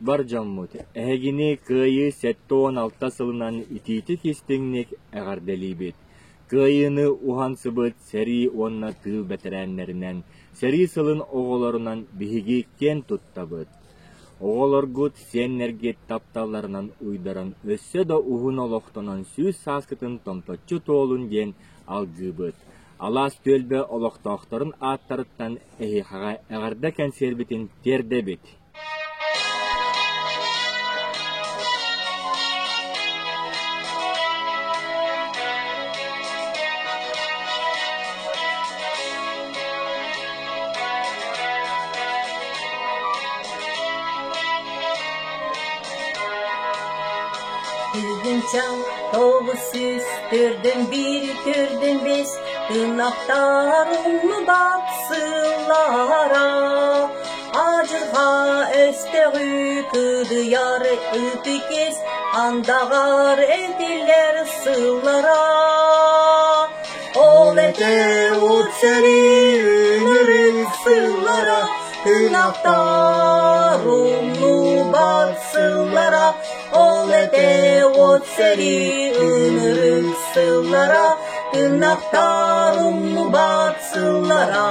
Бар дьоммут, эһигини Кыайыы 76 сылынан итиитик-истиҥник эҕэрдэлиибит! Кыайыыны уһансыбыт сэрии уонна тыыл бэтэрээннэринэн, сэрии сылын оҕолорунан биһиги киэн туттабыт. Оҕолоргут, сиэннэргит тапталларынан уйдаран өссө да уһун олохтонон 100 сааскытын томточчу туолун диэн алгыыбыт. Алаас түөлбэ олохтоохторун ааттарыттан эһиэхэҕэ эҕэрдэ кэнсиэрбитин тиэрдэбит. 1994 45 Тыынахтар умнубат сыллара Адьырҕа өстөөҕү кыдыйар ытык-ис Андаҕар этиллэр сыллара Ол этэ от сэрии үнүрүн сыллара Тыынахтар умнубат сыллара Ол этэ от сэрии ынырык сыллара Тыынахтар умнубат сыллара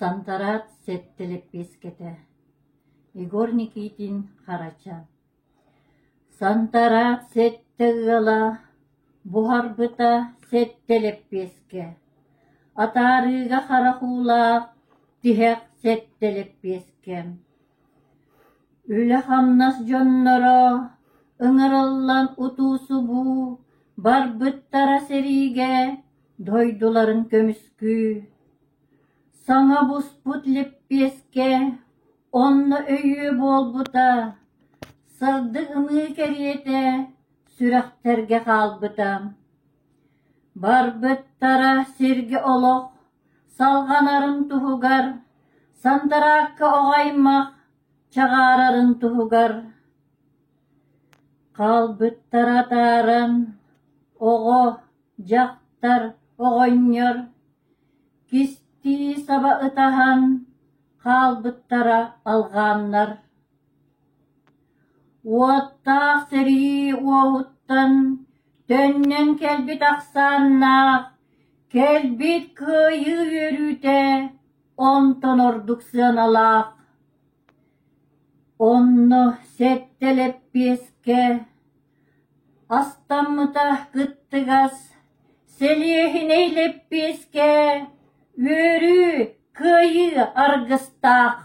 Сантараат сэттэ лэппиэскэтэ Егор Никитин Харача Сантараат сэттэ ыала буһарбыта сэттэ лэппиэскэ, атаарыыга харах уулаах тиһэх сэттэ лэппиэскэ. Үлэ-хамнас дьонноро ыҥырыллан утуу-субуу барбыттара сэриигэ дойдуларын көмүскүү. Саҥа буспут лэппиэскэ онно өйүө буолбута, сырдык ымыы кэриэтэ сүрэхтэргэ хаалбыта. Барбыттара сиргэ олох салҕанарын туһугар, сантараакка оҕо аймах чаҕаарарын туһугар. Хаалбыттара атааран, оҕо, дьахтар, оҕонньор кистии саба ытаһан хаалбыттара алҕааннар. Уоттаах сэрии уоһуттан төннөн кэлбит ахсааннаах, кэлбит кыайыы үөрүүтэ онтон ордук сыаналаах. Онно сэттэ лэппиэскэ астаммыта кыттыгас, сэлиэһинэй лэппиэскэ үөрүү, кыайыы аргыстаах.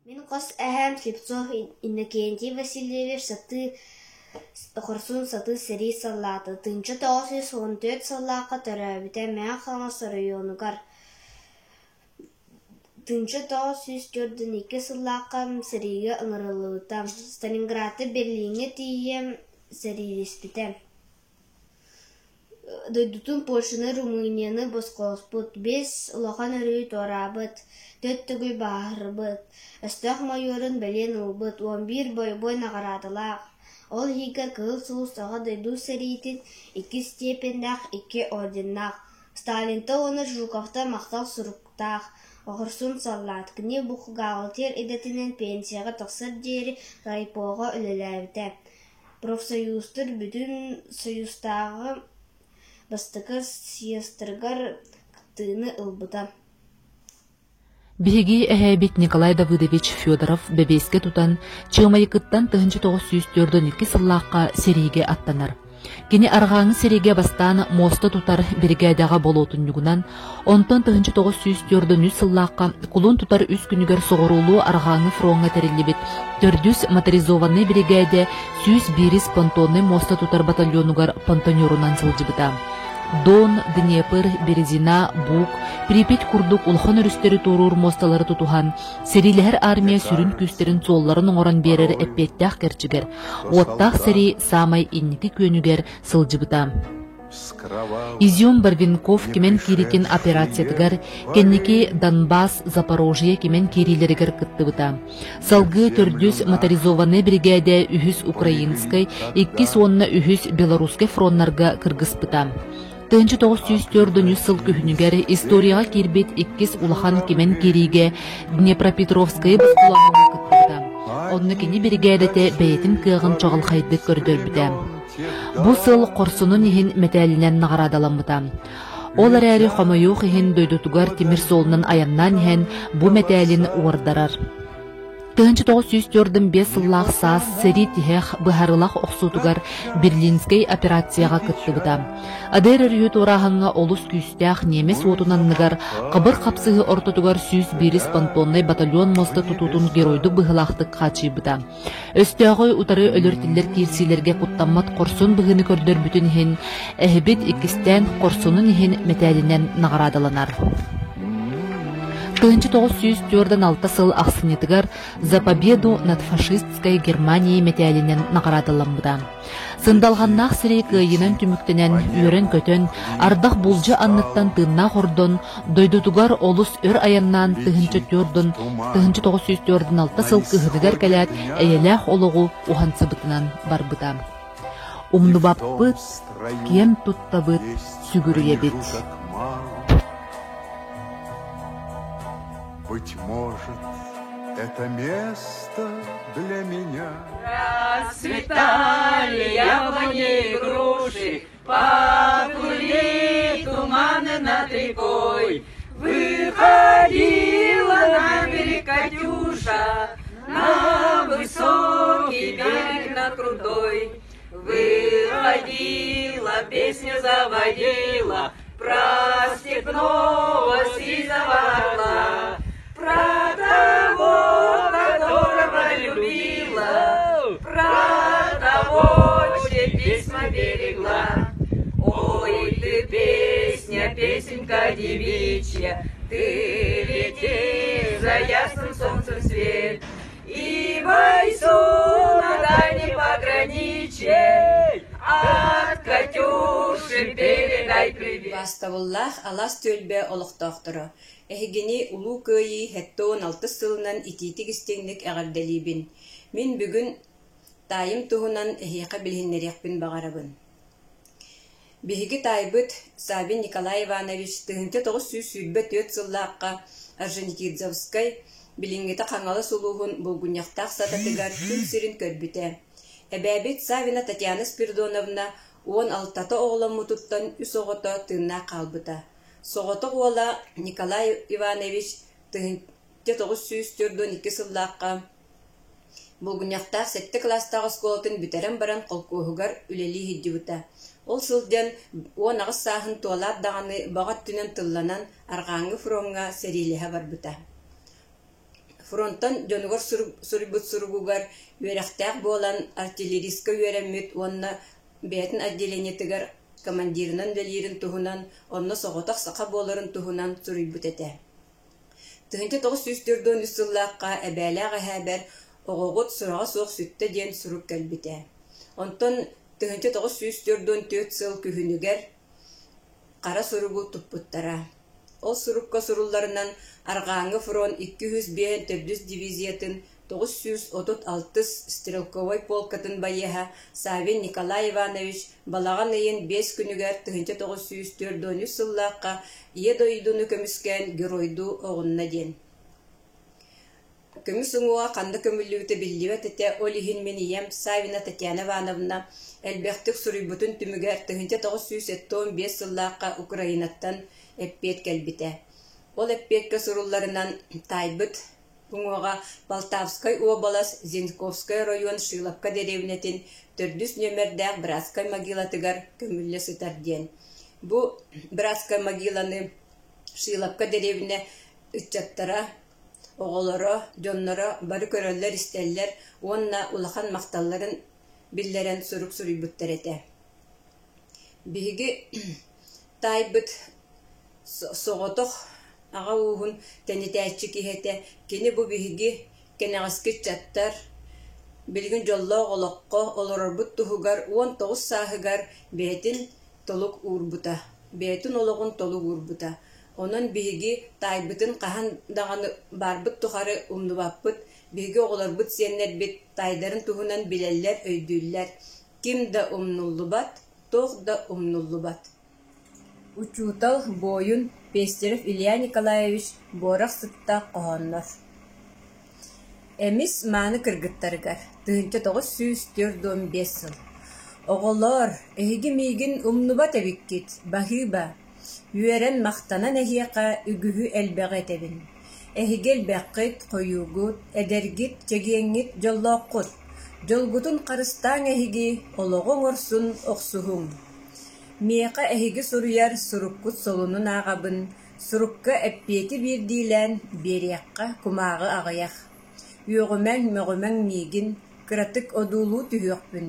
Мин хос эһээм Слепцов Иннокентий Васильевич сатыы хорсун сатыы сэрии саллаата, 1914 сыллаахха төрөөбүтэ, Мэҥэ Хаҥалас оройуонугар 1942 сыллаахха сэриигэ ыҥырыллыбыта, Сталинградтан Берлиҥҥэ тиийэ сэриилэспитэ. Дойдутун Польшаны, Румынияны босхолоспут, биэс улахан өрүһү туораабыт, түөрт төгүл бааһырбыт, өстөөх мойуорун бэлиэн ылбыт, 11 бойобуой наҕараадалаах, ол иһигэр Кыһыл Сулус Аҕа дойду сэриитин иккис степеннээх икки орденнаах, Сталинтан уонна Жуковтан махтал суруктаах. Хорсун саллаат. Кини бухгалтер идэтинэн пенсияҕа тахсар диэри райпоҕа үлэлээбитэ. Профсоюзтар Бүтүн Союзтааҕы бастакы съезтэригэр кыттыыны ылбыта. Биһиги эһээбит Николай Давыдович Федоров бэбиэскэ тутан, Чыамайыкыттан 1942 сыллаахха сэриигэ аттанар. Кини арҕааҥы сэриигэ бастаан муоста тутар биригээдэҕэ болуотунньугунан, онтон 1943 сыллаахха кулун тутар үс күнүгэр соҕуруулуу арҕааҥы фроҥҥа тэриллибит төрдүс моторизованнай биригээдэ 101 понтоннай муоста тутар батальонугар понтонерунан сылдьыбыта. Дон, Днепр, Березина, Буг, Припять курдук улахан өрүстэри туоруур муосталары тутуһан, сэриилэһэр армия сүрүн күүстэрин суолларын оҥорон биэрэр эппиэттээх кэрчигэр, уоттаах сэрии саамай инники күөнүгэр сылдьыбыта. Изюм Барвинков кимэн кииритин операциятыгар кэнники Донбасс, Запорожье кимэн киириилэригэр кыттыбыта. Салгыы төрдүс моторизованнай биригээдэ үһүс Украинскай, иккис уонна үһүс Белорусскай фроннарга кыргыспыта. 1904 сыл күһүнүгэр историяҕа киирбит иккис улахан кимэн киириигэ Днепропетровскайы босхолооһуҥҥа кыттыбыта. Онно кини биригээдэтэ бэйэтин кыаҕын чаҕылхайдык көрдөрбүтэ. Бу сыл хорсунун иһин мэтээлинэн наҕараадаламмыта. Ол эрээри хомойуох иһин дойдутугар тимир суолунан айаннаан иһэн бу мэтээлин уордарар. 1945 сыллаах саас сэрии тиһэх быһаарыылаах охсуутугар Берлинскэй операцияҕа кыттыбыта. Адер өрүһү туорааһыҥҥа олус күүстээх немец уотун анныгар хабыр хапсыһыы ортотугар 101 понтоннай батальон муоста тутуутун геройдук быһыылаахтык хааччыйбыта. Өстөөҕү утары өлөр-тиллэр киирсиилэргэ куттаммат хорсун быһыыны көрдөрбүтүн иһин эһэбит иккистээн хорсунун иһин мэтээлинэн наҕараадаланар. 1946 сыл ахсынньытыгар «За победу над фашистской Германией» мэтээлинэн наҕараадаламмыта. Сындалҕаннаах сирэй кыайыынан түмүктэнэн, үөрэн-көтөн, ардах булдьа анныттан тыыннаах ордон, дойдутугар олус өр айаннаан 1946 сыл кыһыныгар кэлээт, эйэлээх олоҕу уһансыбытынан барбыта. Умнубаппыт, киэн туттабыт, сүгүрүйэбит. Быть может, это место для меня. Расцветали яблони и груши, Поплыли туманы над рекой. Выходила на берег Катюша, На высокий берег, на крутой. Выходила, песню заводила Про степного сизого орла, Про того, которого любила, Про того, чьи письма берегла. Ой, ты песня, песенка девичья, Ты лети за ясным солнцем свет, И бойцу на дальнем пограничье От Катюши передай привет. Убаастабыллаах алаас түөлбэ олохтоохторо, эһигини Улуу Кыайыы 76 сылынан итиитик-истиҥник эҕэрдэлиибин. Мин бүгүн таайым туһунан эһиэхэ билиһиннэриэхпин баҕарабын. Биһиги таайбыт Саввин Николай Иванович 1924 сыллаахха Орджоникидзевскай, билиҥҥитэ Хаҥалас улууһун Булгунньахтаах Сататыгар күн сирин көрбүтэ. Эбээбит Саввина Татьяна Спиридоновна 16 оҕоломмутуттан үс оҕото тыыннаах хаалбыта. Соҕотох уола Николай Иванович 1942 сыллаахха Булгунньахтаах сэттэ кылаастаах оскуолатын бүтэрэн баран холкуоһугар үлэлии сылдьыбыта. Ол сылдьан 18 сааһын туолаат даҕаны баҕа өттүнэн тылланан Арҕааҥҥы фроҥҥа сэриилэһэ барбыта. Фронтан дьонугар суруйбут суругугар үөрэхтээх буолан артиллеристка үөрэммит уонна бэйэтин отделениетыгар командирынан үлэлиирин туһунан, онно соҕотох саха буоларын туһунан суруйбут этэ. 1943 сыллаахха эбээлээх эһээбэр оҕоҕут сураҕа суох сүттэ диэн сурук кэлбитэ. Онтон 1944 сыл күһүнүгэр хара суругу туппуттара. Ол сурукка сурулларынан Арҕааҥҥы фронт 254 дивизиятын 936 стрелковай полкатын байыаһа Савин Николай Иванович балаҕан ыйын 5 күнүгэр 1943 сыллаахха Ийэ дойдуну көмүскээн геройдуу оҕунна диэн. Көмүс уҥуоҕа ханна көмүллүбүтэ биллибэт этэ, ол иһин мин ийэм Савина Татьяна Ивановна элбэхтик суруйбутун түмүгэр 1975 сыллаахха Украинаттан эппиэт кэлбитэ. Ол эппиэккэ сурулларынан таайбыт уҥуоҕа Полтавскай уобалас Зинковскай оройуон Шиловка дэриэбинэтин төрдүс нүөмэрдээх братскай могилатыгар көмүллэ сытар диэн. Бу братскай могиланы Шиловка дэриэбинэ ыччаттара оҕолоро, дьонноро бары көрөллөр-истэллэр уонна улахан махталларын биллэрэн сурук суруйбуттар этэ. Биһиги таайбыт соҕотох аҕа ууһун тэнитээччи киһи этэ. Кини бу биһиги кэнэҕэски ыччаттар билигин дьоллоох олоххо олорорбут туһугар 19 сааһыгар бэйэтин толук уурбута, бэйэтин олоҕун толук уурбута. Онон биһиги таайбытын хаһан даҕаны баарбыт тухары умнубаппыт, биһиги оҕолорбут, сиэннэрбит таайдарын туһунан билэллэр, өйдүүллэр. Ким да умнуллубат, туох да умнуллубат. Учуутал, буойун Пестерев Илья Николаевич буорах сыттаах хоһооннор Эмис мааны кыргыттарыгар 1945 сыл Оҕолоор, эһиги миигин умнубат эбиккит, баһыыба Үөрэн, махтанан эһиэхэ үгүһү элбэҕи этэбин. Эһиги элбэххит, хойуугут, эдэргит, чэгиэҥҥит, дьоллооххут. Дьолгутун харыстааҥ эһиги, олоҕу оҥорсун, охсуһуҥ. Миэхэ эһиги суруйар суруккут солунун ааҕабын, сурукка эппиэти биирдиилээн биэриэххэ кумааҕы аҕыйах. Үөҕүмэҥ, мөҕүмэҥ миигин, кыратык одуулуу түһүөхпүн,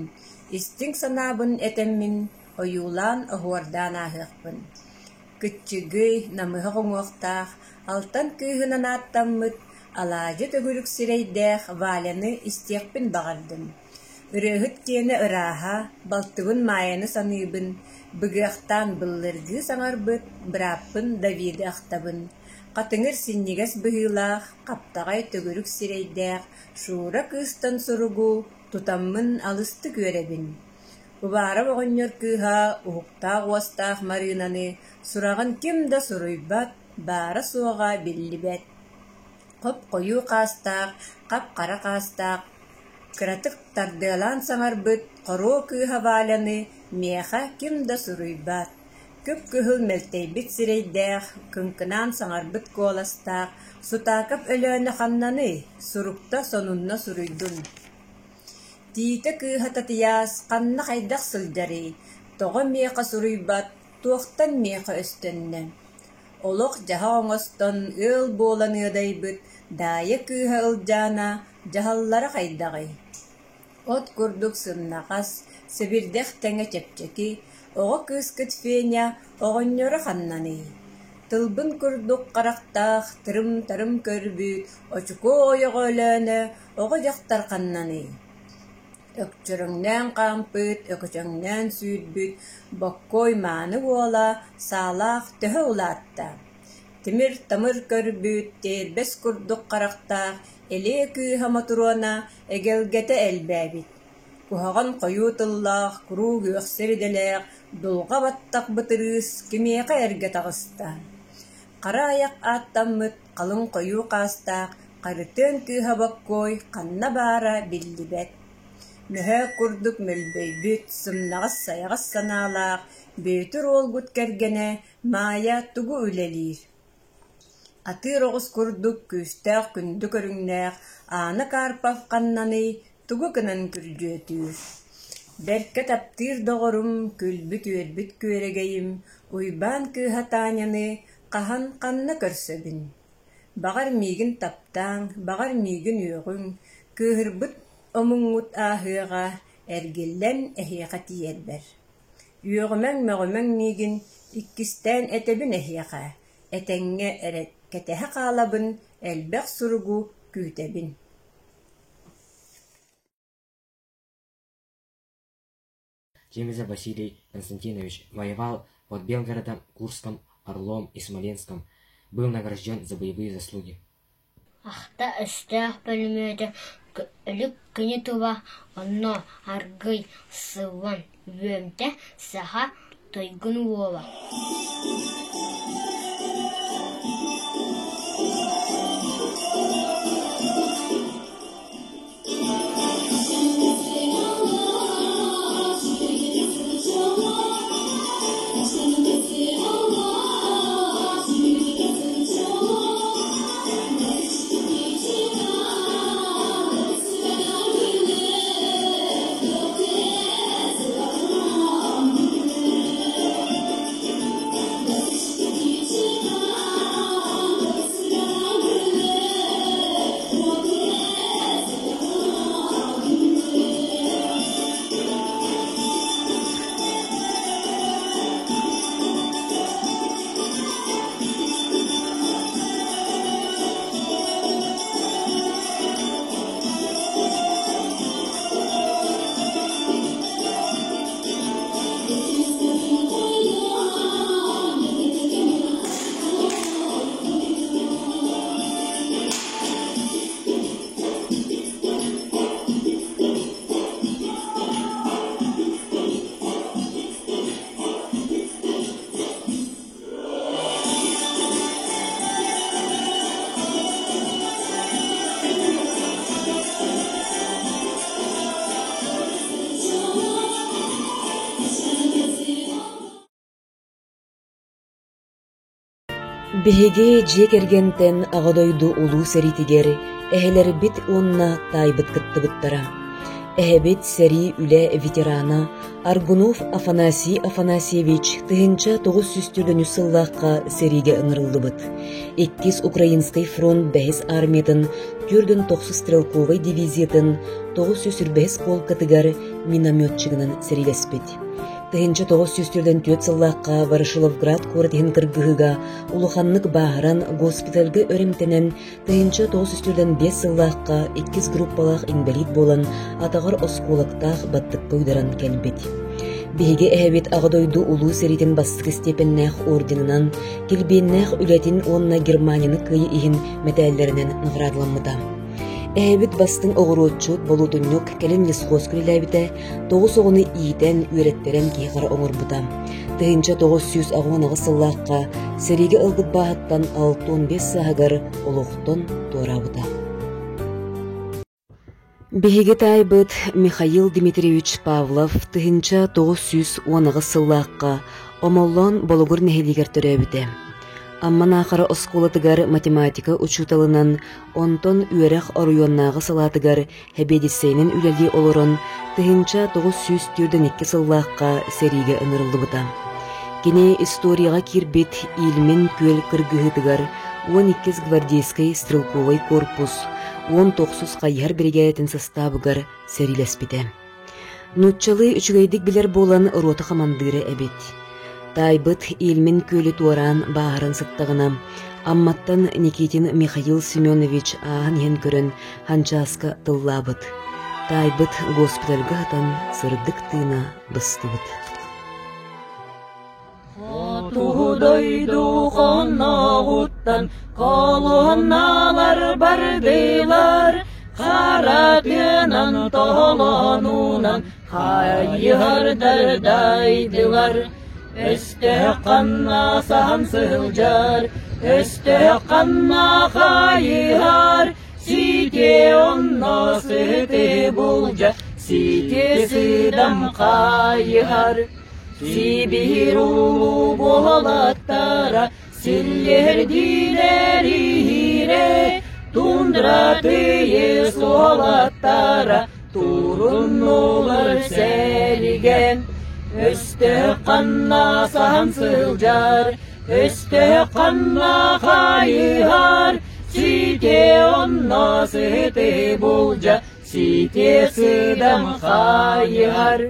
истиҥ санаабын этэммин, ойуулаан, оһуордаан ааһыахпын. Кыччыгый, намыһах уҥуохтаах, алтан кыыһынан ааттаммыт, алаадьы төгүрүк сирэйдээх Валяны истиэхпин баҕардым. Ырыаһыт киэнэ ырааһа, балтыбын Маайаны саныыбын, быгыахтаан быллыргыы саҥарбыт бырааппын Давиды ахтабын. Хатыҥыр синньигэс быһыылаах, хаптаҕай төгүрүк сирэйдээх Шура кыыстан суругу тутаммын алыстык үөрэбин. Уваров оҕонньор кыыһа уһуктаах уостаах Марыынаны сураҕын ким да суруйбат, баара-суоҕа биллибэт. Хоп-хойуу хаастаах, хап-хара хаастаах, кыратык тардыалаан саҥарбыт хоруо кыыһа Валяны миэхэ ким да суруйбат. Кып-кыһыл мэлтэйбит сирэйдээх, кыҥкынаан саҥарбыт куоластаах Сутаакап Өлөөнө ханнаный, сурукта сонунна суруйдун Тиитэ кыыһа Татыйаас ханна хайдах сылдьарый, тоҕо миэхэ суруйбат, туохтан миэхэ өстөннө Олох-дьаһах оҥостон ыал буолан ыадайбыт Даайа кыыһа Ылдьаана дьаһаллара хайдаҕый От курдук сымнаҕас, сэбирдэх тэҥэ чэпчэки, оҕо кыыскыт Феня оҕонньоро ханнаный Тылбын курдук харахтаах, тырым-тарым көрбүт, очукуо ойоҕо Өлөөнө оҕо дьахтар ханнаный Өкчөрөҥнөөн хаампыт, өкөчөҥнөөн сүүрбүт Боккуой мааны уола саалаах төһө улаатта Тимир-тамыр көрбүт, тиэрбэс курдук харахтаах элиэ кыыһа Мотуруона эгэлгэтэ элбээбит Куһаҕан хойуу тыллаах, куруук үөхсэр идэлээх, дулҕа баттах бытырыыс кимиэхэ эргэ таҕыста Хара айах ааттаммыт, халыҥ хойуу хаастаах Харытыан кыыһа Боккуой ханна баара биллибэт Мөһөөк курдук мөлбөйбүт, сымнаҕас-сайаҕас санаалаах Бүөтүр уолгут кэргэнэ Маайа тугу үлэлиир Атыыр оҕус курдук күүстээх күндү көрүҥнээх Аана Карпов ханнаный, тугу гынан күрдьүөтүүр Бэркэ таптыыр доҕорум, күлбүт-үөрбүт күөрэгэйим Уйбаан кыыһа Таняны хаһан ханна көрсөбүн Баҕар миигин таптааҥ, баҕар миигин үөҕүҥ, кыыһырбыт омуҥҥут ааһыаҕа, эргиллэн эһиэхэ тиийэрбэр Үөҕүмэҥ, мөҕүмэҥ миигин, иккистээн этэбин эһиэхэ, этэҥҥэ эрэ кэтэһэ хаалабын, элбэх суругу күүтэбин Чемезов Василий Константинович воевал под Белгородом, Курском, Орлом и Смоленском. Был награжден за боевые заслуги. Ахта өстөөх бөлүмүөтэ өлүк кини тула онно аргыый сыллан үөмтэ саха туйгун уола Биһиги дьиэ кэргэнтэн Аҕа дойду Улуу сэриитигэр эһэлэрбит уонна таайбыт кыттыбыттара. Эһэбит сэрии үлэ ветерана Аргунов Афанасий Афанасьевич 1943 сыллаахха сэриигэ ыҥырыллыбыт. Иккис Украинскай фронт бэһис армиятын 49 стрелковай дивизиятын 925 полкатыгар минометчигынан сэриилэспит. 1944 сыллаахха Ворошиловград куорат иһин кыргыһыыга улаханнык бааһыран госпитальга өрөмтөнөн 1945 сыллаахха иккис группалаах инбэлиит буолан атаҕар оскуолактаах баттыкка уйдаран кэлбит. Биһиги эһэбит Аҕа дойду Улуу сэриитин бастакы степеннээх орденынан, килбиэннээх үлэтин уонна Германияны кыайыы иһин мэтээллэринэн наҕараадаламмыта. Эһэбит бастыҥ оҕуруотчут, болуотунньук, кэлин лесхозка үлэлээбитэ, тоҕус оҕону иитэн, үөрэттэрэн киһи-хара оҥорбута. 1998 сыллаахха сэриигэ ылбыт бааһыттан 65 сааһыгар олохтон туораабыта. Биһиги таайбыт Михаил Дмитриевич Павлов 1918 сыллаахха Омоллоон Болугур нэһилиэгэр төрөөбүтэ. Амма Наахара оскуолатыгар математика учууталынан, онтон үөрэх оройуоннааҕы салаатыгар Сэбиэдиссэйинэн үлэлии олорон, 1942 сыллаахха сэриигэ ыҥырыллыбыта. Кини историяҕа киирбит Ильмень күөл кыргыһыытыгар 12 гвардейскай стрелковай корпус 19 хайыһар биригээдэтин састаабыгар сэриилэспитэ. Нууччалыы үчүгэйдик билэр буолан рота хамандыыра эбит. Таайбыт Ильмень күөлү туораан бааһыран сыттаҕына, Амматтан Никитин Михаил Семенович ааһан иһэн көрөн ханчааска тыллаабыт. Таайбыт госпитальга сытан сырдык тыына быстыбыт. Хотугу дойду хонноҕуттан колонналар бардылар, хара тыанан тоһолонунан хайыһардар дайдылар. Өстөөх ханна саһан сылдьар, өстөөх ханна хайыһар, сите онно сыты булдьа, сите сыдам хайыһар. Сибиир улуу буолаттара силлиэрдиилэр иһиирэ, тундра тыйыс уолаттара туруннулар сэлигэ. Өстөөх ханна саһан сылдьар, өстөөх ханна хайыһар, сите онно сыты булдьа, сите сыдам хайыһар.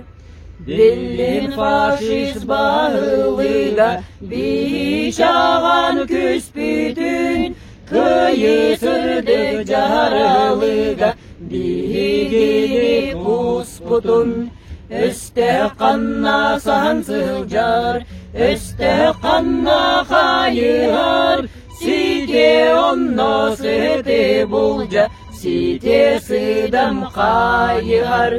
Биллин фашист баһылыга биичаҕан күспүтүн, кыайыы сырдык дьаралыга биһигини кууспутун. Өстөөх ханна саһан сылдьар, өстөөх ханна хайыһар, Сите онно сыты булдьа, сите сыдам хайыһар.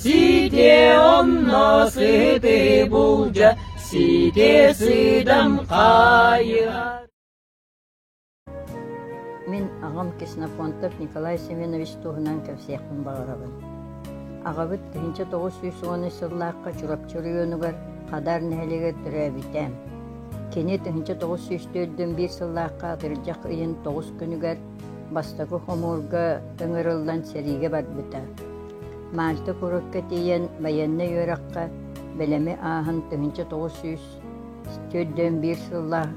Сите онно сыты булдьа, сите сыдам хайыһар. Мин аҕам Ксенофонтов Николай Семенович туһунан кэпсиэхпин баҕарабын. Аҕабыт 1910 сыллаахха Чурапчы оройуонугар Хадар нэһилиэгэр төрөөбүтэ. Кини 1941 сыллаахха атырдьах ыйын тоҕус күнүгэр бастакы хомуурга ыҥырыллан сэриигэ барбыта. Мальта куоракка тиийэн байыаннай үөрэххэ бэлэми ааһан 1941 сыллаах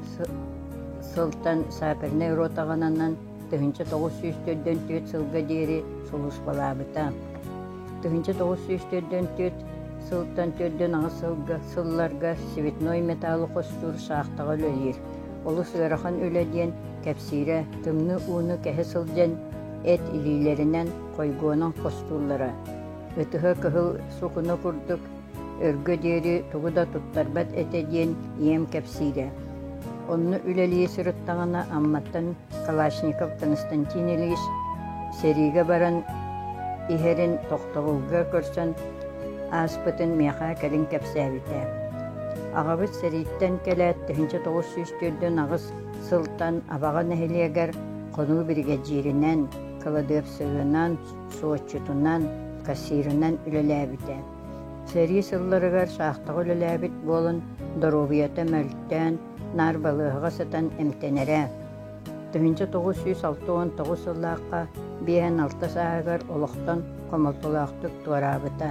сылтан сапернай ротаҕананан 1944 сылга диэри сулууспалаабыта. 1944 сылтан 48 сылга сылларга цветной металлы хостуур шахтаҕа үлэлиир. Олус ыарахан үлэ диэн кэпсиирэ, тымныы ууну кэһэ сылдьан эт илиилэринэн хойгуонан хостууллара. Ытыһа кыһыл сукуна курдук өргө диэри тугу да туттарбат этэ диэн ийэм кэпсиирэ. Онно үлэлии сырыттаҕына Амматтан Калашников Константин Ильич сэриигэ баран иһэрин тохтобулга көрсөн ааспытын миэхэ кэлин кэпсээбитэ. Аҕабыт сэрииттэн кэлээт 1948 сылтан Абаҕа нэһилиэгэр хонуу биригэдьииринэн, кыладыапсыгынан, суотчутунан, кассирынан үлэлээбитэ. Сэрии сылларыгар шахтаҕа үлэлээбит буолан, доруобуйата мөлтөөн, наар балыыһаҕа сытан эмтэнэрэ. 1969 сыллаахха 56 сааһыгар олохтон хомолтолоохтук туораабыта.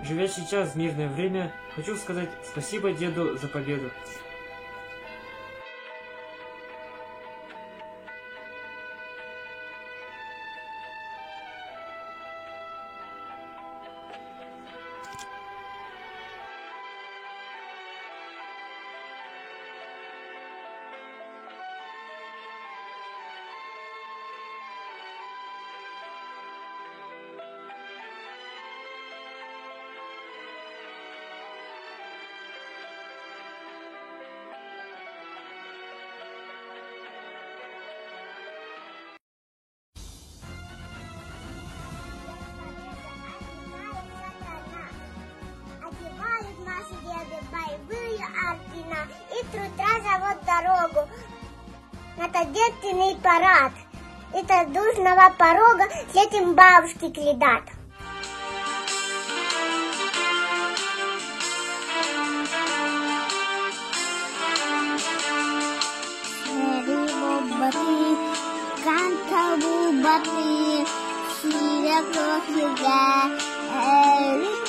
Живя сейчас в мирное время, хочу сказать спасибо деду за победу. Одевают наши деды боевые ордена и с утра зовут дорогу на торжественный парад. Это душного порога встретим бабушки глядат. Баты, сирэ көтүгэ, өрүс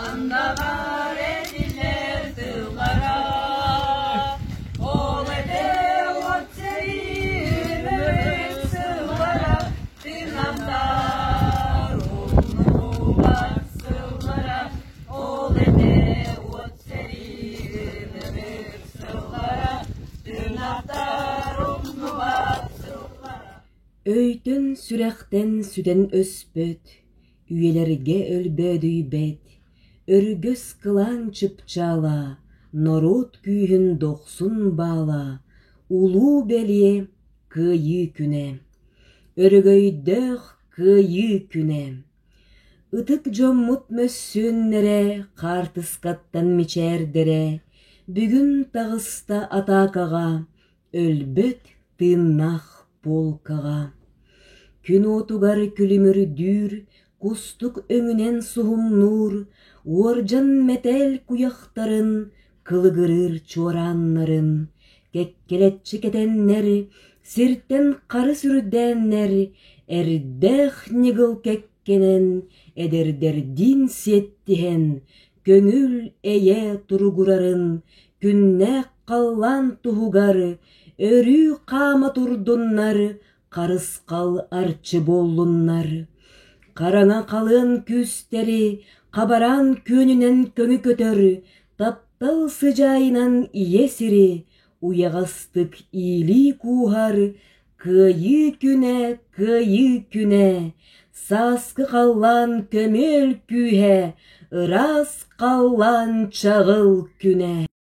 Андаҕар этилэр тыллара, Ол этэ уот сэрии өлүк сыллара, Тыынахтар умнубат сыллара, Ол этэ уот сэрии өлүк сыллара, Тыынахтар умнубат сыллара. Өйтөн-сүрэхтэн сүтэн өспөт, үйэлэргэ өлбөөдүйбэт, өргөс кылаан чыпчаала, норуот күүһүн дохсун баала, улуу бэлиэ Кыайыы күнэ, өрөгөйдөөх Кыайыы күнэ! Ытык дьоммут мөссүөннэрэ, хаартыскаттан мичээрдэрэ бүгүн таҕыста атаакаҕа, өлбөт тыыннаах полкаҕа. Күн уотугар күлүмүрдүүр, кустук өҥүнэн суһумнуур, уордьан мэтээл куйахтарын, кылыгырыыр чуорааннарын, кэккэлэччи кэтэннэр, сиртэн харыс үрдээннэр, эрдээх ньыгыл кэккэнэн, эдэрдэрдиин сиэттиһэн, көҥүл эйэ туругурарын күннээх халлаан туһугар өрүү хаама турдуннар, харысхал арчы буоллуннар. Хараҥа халыан күүстэри хабараан күөнүнэн көҥү көтөр, таптал сыдьаайынан ийэ сири уйаҕастык иилии кууһар Кыайыы күнэ, кыайыы күнэ, сааскы халлаан көмүөл күүһэ, ыраас халлаан чаҕыл күнэ.